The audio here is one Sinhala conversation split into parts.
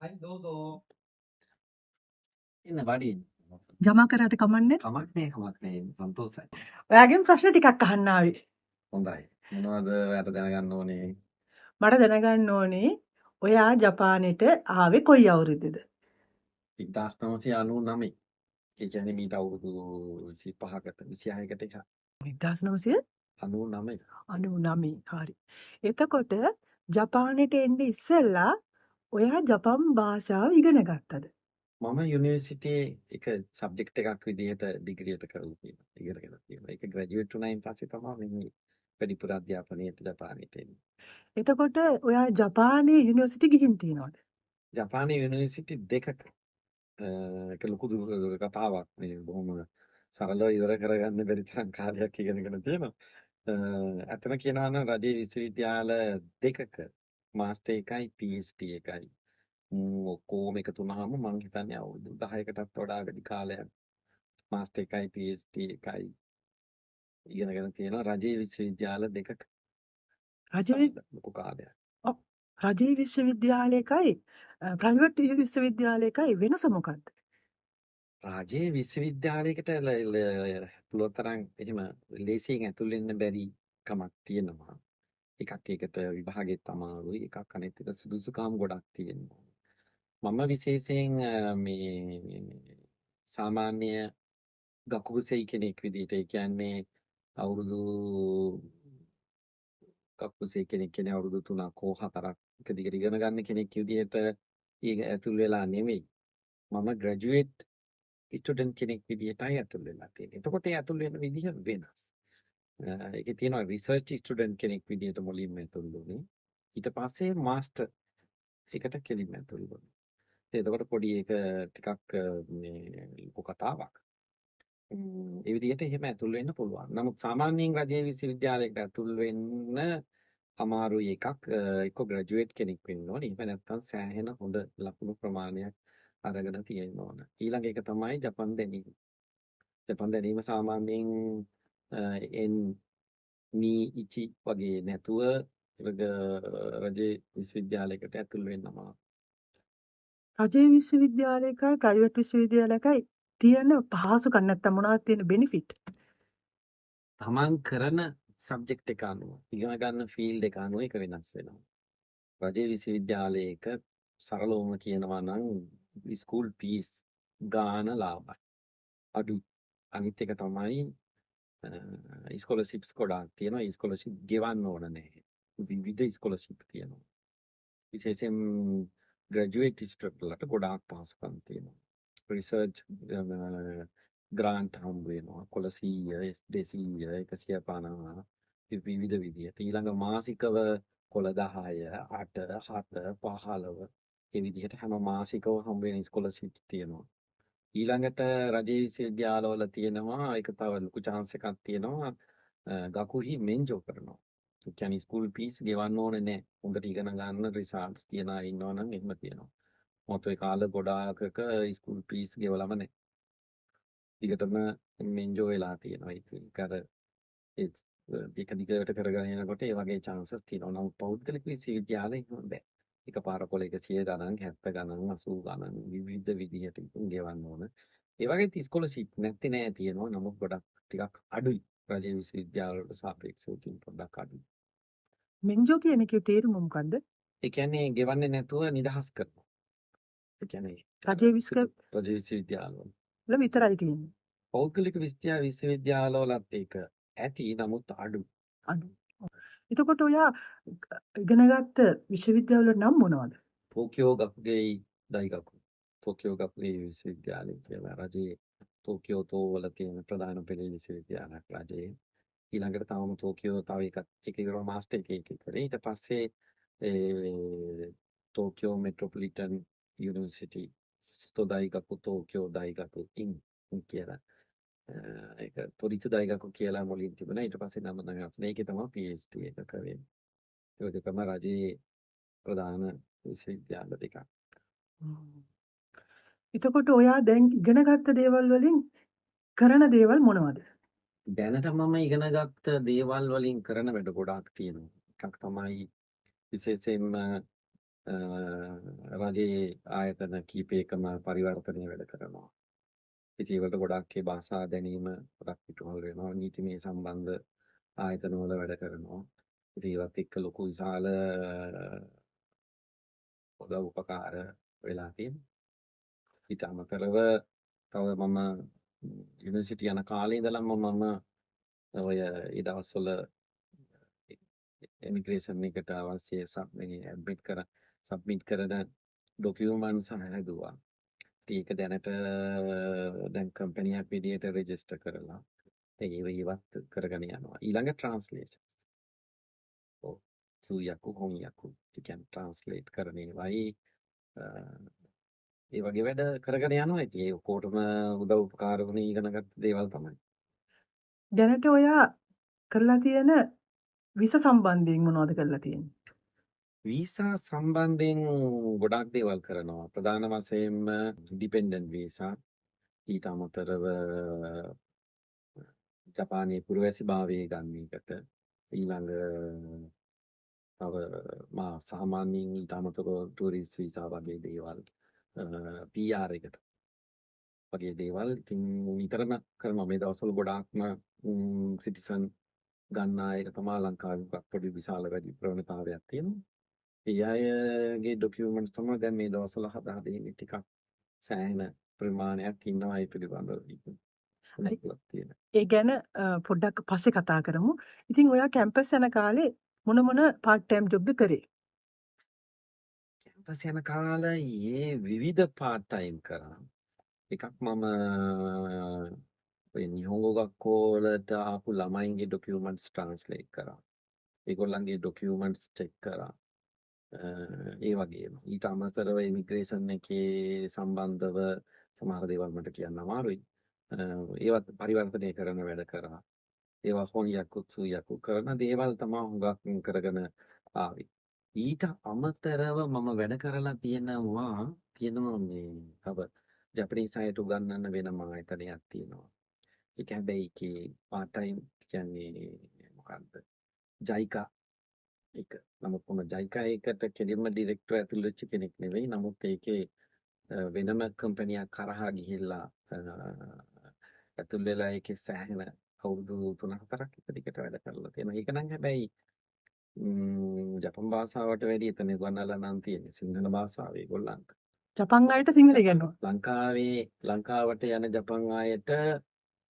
はい、どうぞ。එන්න වාඩි වෙන්න. ජමා කරාට කමක් නෑ. කමක් නෑ, කමක් නෑ, සන්තෝසයි. ඔයාගෙන් ප්‍රශ්න ටිකක් අහන්න ආවේ. හොඳයි. මොනවද ඔයාට දැනගන්න ඕනේ? මට දැනගන්න ඕනේ ඔයා ජපානෙට ආවේ කොයි අවුරුද්දද? 1999. ඒ කියන්නේ මීට අවුරුදු 25කට 26කට එහා. 1999. 99. 99. හරි. එතකොට ජපානෙට එන්න ඉස්සෙල්ලා ඔයා ජපන් භාෂාව ඉගෙන ගත්තද? මම යුනිවර්සිටි එක සබ්ජෙක්ට් එකක් විදිහට ඩිග්‍රියට කරලා තියෙනවා. ඉගෙනගෙන තියෙනවා. ඒක ග්‍රැජුවේට් වුණායින් පස්සේ තමයි මේ වැඩිපුර අධ්‍යාපනයට ජපානයට එන්නේ. එතකොට ඔයා ජපානයේ යුනිවර්සිටි ගිහින් තියෙනවද? ජපානයේ යුනිවර්සිටි දෙකක ඒක ලොකු කතාවක්. මේ බොහොම සරලව ඉවර කරගන්න බැරි තරම් කාලයක් ඉගෙනගෙන තියෙනවා. ඇත්තම කියනවා නම් රජයේ විශ්වවිද්‍යාල දෙකක මාස්ටර් එකයි PhD එකයි ඔක්කොම එකතු වුණාම මං හිතන්නේ අවුරුදු 10කටත් වඩා වැඩි කාලයක් මාස්ටර් එකයි PhD එකයි ඉගෙනගෙන තියෙනවා රජයේ විශ්වවිද්‍යාල දෙකක. රජයේ ලොකු කාලයක්. ඔව්, රජයේ විශ්වවිද්‍යාලයකයි ප්‍රයිවට් විශ්වවිද්‍යාලයකයි වෙනස මොකක්ද? රජයේ විශ්වවිද්‍යාලයකට පුළුවන් තරම් එහෙම ලේසියෙන් ඇතුල් වෙන්න බැරි කමක් තියෙනවා. එකක් ඒකට විභාගෙත් අමාරුයි, එකක් අනිත් එක සුදුසුකම් ගොඩක් තියෙනවා. මම විශේෂයෙන් මේ සාමාන්‍ය ගකුසෙයි කෙනෙක් විදිහට, ඒ කියන්නේ අවුරුදු ගකුසෙයි කෙනෙක් කියන්නේ අවුරුදු 3ක් හෝ 4ක් එක දිගට ඉගෙන ගන්න කෙනෙක් විදිහට ඒක ඇතුල් වෙලා නෙමෙයි. මම ග්‍රැජුවේට් ස්ටුඩන්ට් කෙනෙක් විදිහටයි ඇතුල් වෙලා තියෙන්නේ. එතකොට ඒ ඇතුල් වෙන විදිහ වෙනස්. ඒකේ තියෙනවා රිසර්ච් ස්ටුඩන්ට් කෙනෙක් විදිහට මුලින්ම ඇතුල් වුණේ. ඊට පස්සේ මාස්ටර් එකට කෙලින්ම ඇතුල් වුණේ. ඉතින් එතකොට පොඩි ඒක ටිකක් මේ ලොකු කතාවක්. ඒ විදිහට එහෙම ඇතුල් වෙන්න පුළුවන්. නමුත් සාමාන්‍යයෙන් රජයේ විශ්වවිද්‍යාලයකට ඇතුල් වෙන්න අමාරුයි එකක්. එක්ක ග්‍රැජුවේට් කෙනෙක් වෙන්න ඕනේ. එහෙම නැත්නම් සෑහෙන හොඳ ලකුණු ප්‍රමාණයක් අරගෙන තියෙන්න ඕන. ඊළඟ එක තමයි ජපන් දැනීම. ජපන් දැනීම සාමාන්‍යයෙන් එන් නී ඉචි වගේ නැතුව රජයේ විශ්වවිද්‍යාලයකට ඇතුල් වෙන්න අමාරුයි. රජයේ විශ්වවිද්‍යාලයකයි ප්‍රයිවට් විශ්වවිද්‍යාලයකයි තියෙන පහසුකම් නැත්තම් මොනවද තියෙන බෙනිෆිට්? තමන් කරන සබ්ජෙක්ට් එක අනුව, ඉගෙන ගන්න ෆීල්ඩ් එක අනුව ඒක වෙනස් වෙනවා. රජයේ විශ්වවිද්‍යාලයක සරලවම කියනවා නම් ස්කූල් ෆීස් ගාන ලාභයි. අඩු. අනිත් එක තමයි ස්කෝලර්ෂිප්ස් ගොඩාක් තියෙනවා. ඒ ස්කෝලර්ෂිප් ගෙවන්න ඕන නැහැ. විවිධ ස්කෝලර්ෂිප් තියෙනවා. විශේෂයෙන් ග්‍රැජුවේට් ස්ටුඩන්ට්ලට ගොඩාක් පහසුකම් තියෙනවා. රිසර්ච් ග්‍රාන්ට් හම්බ වෙනවා. කොළ 100, 200, 150 විවිධ විදියට. ඊළඟ මාසිකව කොළ 10, 8, 7, 15 ඒ විදිහට හැම මාසිකව හම්බ වෙන ස්කෝලර්ෂිප්ස් තියෙනවා. ඊළඟට රජයේ විශ්වවිද්‍යාලවල තියෙනවා ඒක තව ලොකු චාන්ස් එකක් තියෙනවා ගකුහි මෙන්ජෝ කරනවා. ඒ කියන්නේ ස්කූල් ෆීස් ගෙවන්න ඕනේ නෑ. හොඳට ඉගෙන ගන්න රිසල්ට්ස් තියන අය ඉන්නවා නම් එහෙම තියෙනවා. මොකද ඔය කාල ගොඩාකක ස්කූල් ෆීස් ගෙවලම නෑ. දිගටම මෙන්ජෝ වෙලා තියෙනවා. ඒක අර ඒ එක දිගට කරගෙන යනකොට ඒ වගේ චාන්සස් තියෙනවා. නමුත් පෞද්ගලික විශ්වවිද්‍යාල එහෙම බෑ. එකපාර කොළ 100 ගණන්, 70 ගණන්, 80 ගණන් විවිධ විදිහට ඉතින් ගෙවන්න ඕන. ඒ වගේ ස්කෝලර්ෂිප් නැති නෑ තියෙනවා. නමුත් ගොඩක් ටිකක් අඩුයි. රජයේ විශ්වවිද්‍යාල වලට සාපේක්ෂව ඉතින් පොඩ්ඩක් අඩුයි. මෙන්ජෝ කියන එකේ තේරුම මොකද්ද? ඒ කියන්නේ ගෙවන්නේ නැතුව නිදහස් කරනවා. ඒ කියන්නේ රජයේ රජයේ විශ්වවිද්‍යාල වල විතරයි තියෙන්නේ. පෞද්ගලික විශ්වවිද්‍යාලවලත් ඒක ඇති, නමුත් අඩුයි. අඩු. එතකොට ඔයා ඉගෙනගත්ත විශ්වවිද්‍යාල වල නම් මොනවද? ටෝකියෝ ගකුගෙයි දයිගකු. ටෝකියෝ ගකුගෙයි විශ්වවිද්‍යාලය කියලා රජයේ ටෝකියෝ තෝ වල තියෙන ප්‍රධාන පෙළේ විශ්වවිද්‍යාලයක් රජයේ. ඊළඟට තවම ටෝකියෝ තව එකක් ඒක ඉවර මාස්ටර් එකේ එක කරේ. ඊට පස්සේ ඒ ටෝකියෝ මෙට්‍රොපොලිටන් යුනිවර්සිටි සුතෝ දයිගකු ටෝකියෝ දයිගකු ඉන් කියලා ඒක තොරිචු දයිගකු කියලා මුලින් තිබුණා. ඊට පස්සේ නම වෙනස් වුණා. ඒකේ තමයි PhD එක කරේ. ඒ දෙකම රජයේ ප්‍රධාන විශ්වවිද්‍යාල දෙකක්. එතකොට ඔයා දැන් ඉගෙනගත්ත දේවල් වලින් කරන දේවල් මොනවද? දැනට මම ඉගෙනගත්ත දේවල් වලින් කරන වැඩ ගොඩාක් තියෙනවා. එකක් තමයි විශේෂයෙන්ම රජයේ ආයතන කීපයකම පරිවර්තනය වැඩ කරනවා. ඉතින් ඒවලට ගොඩක් ඒ භාෂා දැනීම ගොඩක් පිටුහල් වෙනවා. නීතිමය සම්බන්ධ ආයතන වල වැඩ කරනවා. ඉතින් ඒවත් එක්ක ලොකු විශාල උදව් උපකාර වෙලා තියෙනවා. ඊට අමතරව තව මම යුනිවර්සිටි යන කාලේ ඉඳලම මම ඔය ඒ දවස්වල ඉමිග්‍රේෂන් එකට අවශ්‍ය මේ ඇඩ්මිට් කර සබ්මිට් කරන ඩොකියුමන්ට්ස් හැදුවා. ඉතින් ඒක දැනට දැන් කම්පැනියක් විදියට රෙජිස්ටර් කරලා දැන් ඒව ඒවත් කරගෙන යනවා. ඊළඟ ට්‍රාන්ස්ලේෂන්. ඔව්. සුයකු හොන්යකු. ඒ කියන්නේ ට්‍රාන්ස්ලේට් කරන ඒවයි ඒ වගේ වැඩ කරගෙන යනවා. ඉතින් ඒ ඔක්කොටම උදව් උපකාර වුණේ ඉගෙන ගත්ත දේවල් තමයි. දැනට ඔයා කරලා තියෙන වීසා සම්බන්ධයෙන් මොනවද කරලා තියෙන්නේ? වීසා සම්බන්ධයෙන් ගොඩාක් දේවල් කරනවා. ප්‍රධාන වශයෙන්ම ඩිපෙන්ඩන්ට් වීසා, ඊට අමතරව ජපානයේ පුරවැසිභාවය ගන්න එකට, ඊළඟ තව මා සාමාන්‍යයෙන් ඊට අමතරව ටූරිස්ට් වීසා වගේ දේවල්, PR එකට වගේ දේවල් ඉතින් නිතරම කරනවා. මේ දවස්වල ගොඩාක්ම සිටිසන් ගන්න අය තමයි ලංකාවේ මොකක් පොඩි විශාල වැඩි ප්‍රවණතාවයක් තියෙනවා. ඒ අයගේ ඩොකියුමන්ට්ස් තමයි දැන් මේ දවස්වල හදා දෙන්නේ. ටිකක් සෑහෙන ප්‍රමාණයක් ඉන්නවා ඒ පිළිබඳව තියෙන. ඒ ගැන පොඩ්ඩක් පස්සේ කතා කරමු. ඉතින් ඔයා කැම්පස් යන කාලේ මොන මොන පාර්ට් ටයිම් ජොබ්ද කරේ? කැම්පස් යන කාලේ විවිධ පාර්ට් ටයිම් කරා. එකක් මම ඔය නිහොංගෝ ගක්කෝ වලට ආපු ළමයින්ගේ ඩොකියුමන්ට්ස් ට්‍රාන්ස්ලේට් කරා. ඒගොල්ලන්ගේ ඩොකියුමන්ට්ස් චෙක් කරා. ඒ වගේම ඊට අමතරව ඉමිග්‍රේෂන් එකේ සම්බන්ධව සමහර දේවල් මට කියන්න අමාරුයි. ඒවත් පරිවර්තනය කරන වැඩ කරා. ඒවා හොන්යකු සුයකු කරන දේවල් තමයි හුඟක් කරගෙන ආවේ. ඊට අමතරව මම වැඩ කරලා තියෙනවා මේ තව ජපනීස් අයට උගන්වන්න වෙනම ආයතනයක් තියෙනවා. ඒක හැබැයි ඒකේ පාර්ට් ටයිම් කියන්නේ මොකද්ද? ජයිකා එක. නමුත් මම ජයිකා එකට කෙලින්ම ඩිරෙක්ටර් ඇතුළු වෙච්ච කෙනෙක් නෙවෙයි. නමුත් ඒකේ වෙනම කම්පැනියක් කරහා ගිහිල්ලා ඇතුල් වෙලා ඒකේ සෑහෙන අවුරුදු 3-4ක් එක දිගට වැඩ කරලා තියෙනවා. ඒක නම් හැබැයි ජපන් භාෂාවට වැඩිය එතන උගන්වලා නම් තියෙන්නේ සිංහල භාෂාව ඒගොල්ලන්ට. ජපන් අයට සිංහල ඉගෙනනවා. ලංකාවට යන ජපන් අයට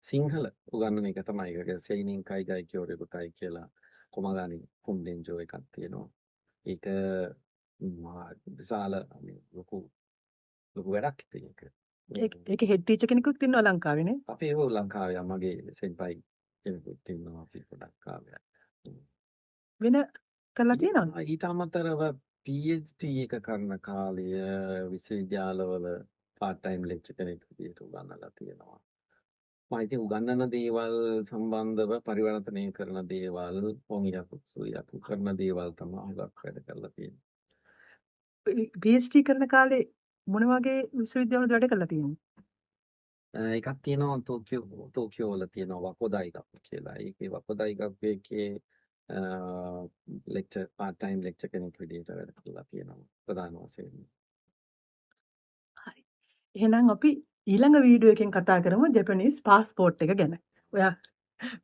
සිංහල උගන්වන එක තමයි. ඒක සෙයිනින් කයිගයි කියෝරෙකුටයි කියලා කොමගානි කුම්ඩෙන්ජෝ එකක් තියෙනවා. ඒක මහා විශාල ලොකු ලොකු වැඩක් ඉතින් ඒක. ඒක හෙඩ් ටීචර් කෙනෙකුත් ඉන්නවා ලංකාවේ නේ? අපේ ඔව් ලංකාවේ අම්මගේ සෙන්පයි කෙනෙකුත් ඉන්නවා අපි ගොඩක් කාලයක්. වෙන කරලා තියෙනවද? ඊට අමතරව PhD එක කරන කාලය විශ්වවිද්‍යාලවල පාර්ට් ටයිම් ලෙක්චර් කෙනෙක් විදියට උගන්වලා තියෙනවා. මම ඉතින් උගන්වන දේවල් සම්බන්ධව පරිවර්තනය කරන දේවල්, හොන්යකු සුයකු කරන දේවල් තමයි හුඟක් වැඩ කරලා තියෙන්නේ. PhD කරන කාලේ මොන වගේ විශ්වවිද්‍යාලවලද වැඩ කරලා තියෙන්නේ? එකක් තියෙනවා ටෝකියෝ වල තියෙනවා වකෝදායිගක් කියලා. ඒකේ වකෝදායිගක් එකේ ලෙක්චර් පාර්ට් ටයිම් ලෙක්චර් කෙනෙක් විදියට වැඩ කරලා තියෙනවා ප්‍රධාන වශයෙන්. හරි. එහෙනම් අපි ඊළඟ වීඩියෝ එකෙන් කතා කරමු ජපනීස් පාස්පෝට් එක ගැන. ඔයා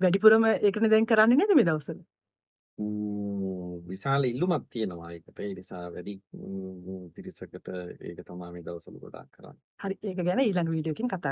වැඩිපුරම ඒකනේ දැන් කරන්නේ නේද මේ දවස්වල? විශාල ඉල්ලුමක් තියෙනවා ඒකට. ඒ නිසා වැඩි පිරිසකට ඒක තමයි මේ දවස්වල ගොඩාක් කරන්නේ. හරි, ඒක ගැන ඊළඟ වීඩියෝ එකෙන් කතා